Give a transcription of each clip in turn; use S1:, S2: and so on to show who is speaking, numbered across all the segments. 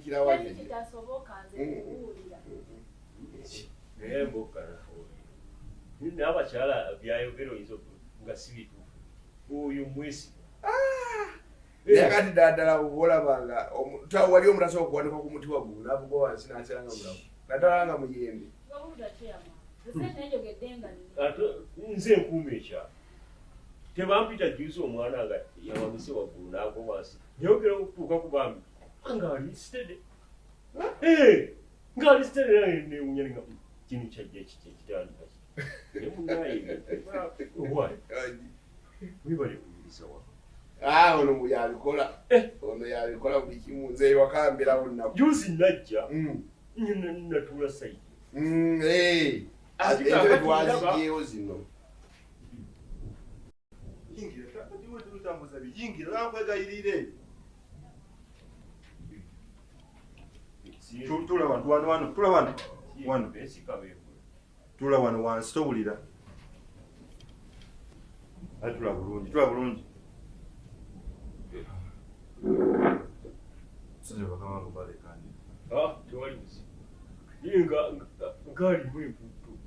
S1: Kitandikira wa?
S2: Teri kitasoboka, nze kubuulira.
S3: Naye mbokkana oyo n'abakyala byayogera oyinza nga si bituufu. Oyo mwesiga.
S1: Naye kati ddala ddala olaba nga wali omuntu asobola okuwanika ku muti waggulu n'avugwa wansi n'asera nga mulamu, naddala nga muyembe.
S2: Wabula chairman, nze nenjogedde nga nina.
S3: Ate nze nkuuma ekyalo, tebampita juzi omwana nga yawanise waggulu n'agwa wansi, nayogera okutuuka ku bambi ng'ali steady, ng'ali steady, naye newunya nga kino kyajja kiti ekitandika kiti. Naye munaye why webale kuyiriza wano.
S1: Ah, ono yabikola.
S3: Eh.
S1: Ono yabikola buli kimu. Nze ewaka mbeerawo nnaku.
S3: Juzi najja natuula side. Ate
S1: Entebe
S3: kaakati
S1: twazigyewo zino.
S4: Yingira, kati tutambuza biyingira, bankwegayirire. Tula wano, wano, wano, tula wano. Wano.
S3: Besika beekula.
S4: Tula wano wansi, towulira. Ate tula bulungi, tula bulungi. Sije bakama wange balekanye.
S3: Ah, tewali buzibu. Ye nga ngaalimu emputtu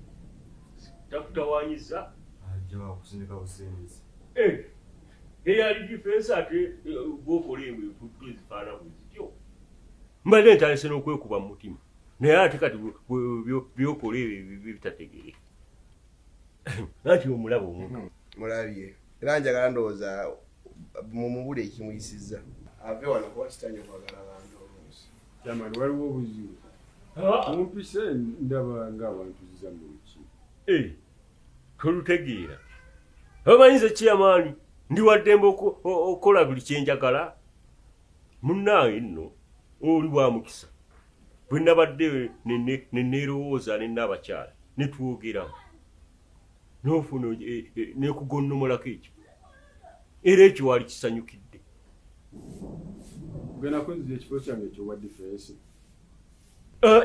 S3: takutawanyiza.
S4: Ajja wakusindika busindisi.
S3: Eh, eyali defense ate bwokola ebyo emputtu ezifaana bwe zityo, mbadde ntandise n'okwekuba mu mutima, naye ate kati byokola ebyo bitategereka anti omulaba omuntu.
S1: Mulabye, era njagala ndowooza mumubule ekimuyisizza ave wano, kuba kitanye okwagala abantu oluusi.
S5: Chairman, waliwo obuzibu?
S3: Ah,
S5: Mumpise ndaba ng'abantuziza mu lukiiko.
S3: Eh, tolutegeera. Omanyize chairman, ndi waddembe okukola buli kyenjagala. Munnange nno oli wa mukisa. Bwe nabadde neneerowooza nenaabakyala ne twogeramu nofuna nekugonnomolako ekyo, era ekyo wali kisanyukidde.
S5: Ogenda kunzija ekifo kyange ekyowa defense?
S3: Ah,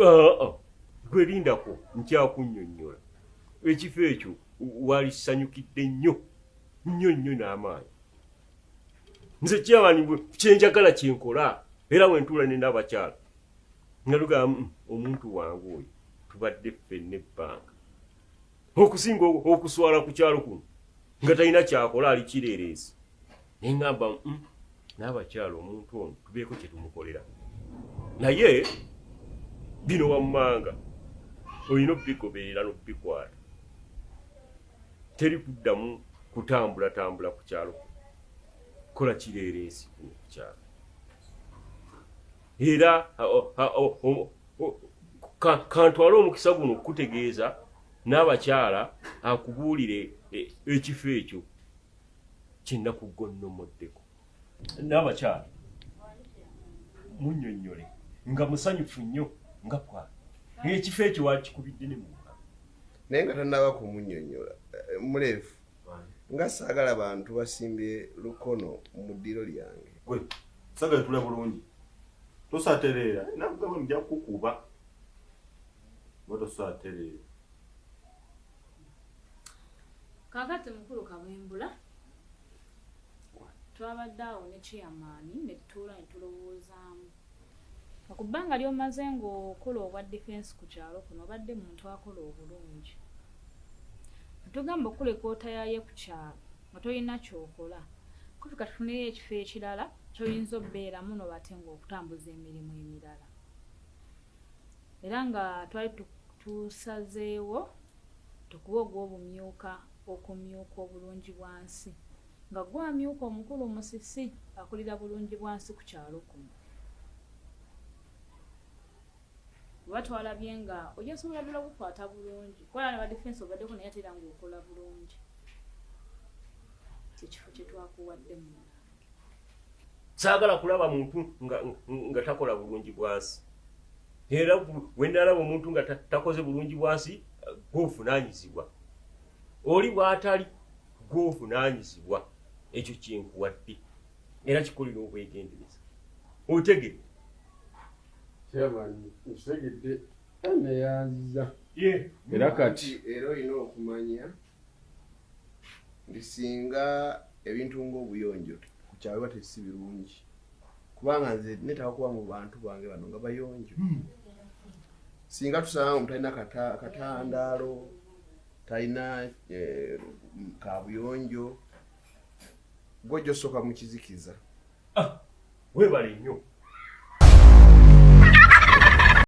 S3: ah, ah. Gwe lindako, nkyakunnyonnyola. Ekifo ekyo wali kisanyukidde nnyo nnyo nnyo n'amaanyi. Nze chairman kyenjagala kyenkola, era bwe ntuula ne n'abakyala nga tugamba, omuntu wange oyo tubadde ffenna ebbanga, okusinga okuswala ku kyalo kuno nga talina kyakola, ali kireereesi." Neŋŋamba, n'abakyala omuntu ono tubeeko kye tumukolera." Naye bino wammanga olina obigoberera n'obikwata. Teri kuddamu kutambulatambula ku kyalo, kola kireereesi kuno ku kyalo. Era kantwale omukisa guno okukutegeeza n'abakyala akubuulire ekifo ekyo kyenakugonnomoddeko. N'abakyala munnyonnyole nga musanyufu nnyo nga pwa ekifo ekyo wakikubidde ne munda.
S1: Naye nga tannaba kumunnyonnyola, muleefu, nga saagala bantu basimbye lukono mu ddiro lyange.
S4: Gwe, sagala tula bulungi. Tosatereera. Nakugamba nja kukuba. Oba tosatereera.
S2: Kaakati mukulu Kabwembula, twabadde awo ne chairman ne tutuula ne tulowoozaamu. Ku bbanga ly'omaze ng'okola obwa defense ku kyalo kuno, obadde muntu akola obulungi. Tugamba okuleka otayaaye ku kyalo nga tolina ky'okola. Kofi katufuneyo ekifo ekirala ky'oyinza obbeeramu n'obate ng'okutambuza emirimu emirala. Era nga twali tusazeewo tukuwe ogw'obumyuka, okumyuka obulungi bwansi, nga gwamyuka omukulu Musisi akulira bulungi bwansi ku kyalo kuno. Oba twalabye nga ojja sobola ddala okukwata bulungi, kuba ne ba defense obaddeko, naye ate era ng'okola bulungi. Kyekifo kye twakuwadde, munnange.
S3: Saagala kulaba muntu nga takola bulungi bwansi, era bwe nalaba omuntu nga takoze bulungi bwansi, gwovunaanyizibwa. Oli bw'atali, gwovunaanyizibwa. Ekyo kyenkuwadde era kikolera obwegendereza. Otegedde?
S5: Chairman, nkitegedde, neyanziza. Era kati
S1: Era olina okumanya nti singa ebintu ng'obuyonjo ku kyalo biba tesi birungi. Kubanga nze netaaga kuba mu bantu bange bano nga bayonjo. Singa tusanga omuntu talina katandaalo, talina kabuyonjo, gwojja osooka mu kizikiza.
S3: Ah, webale nnyo.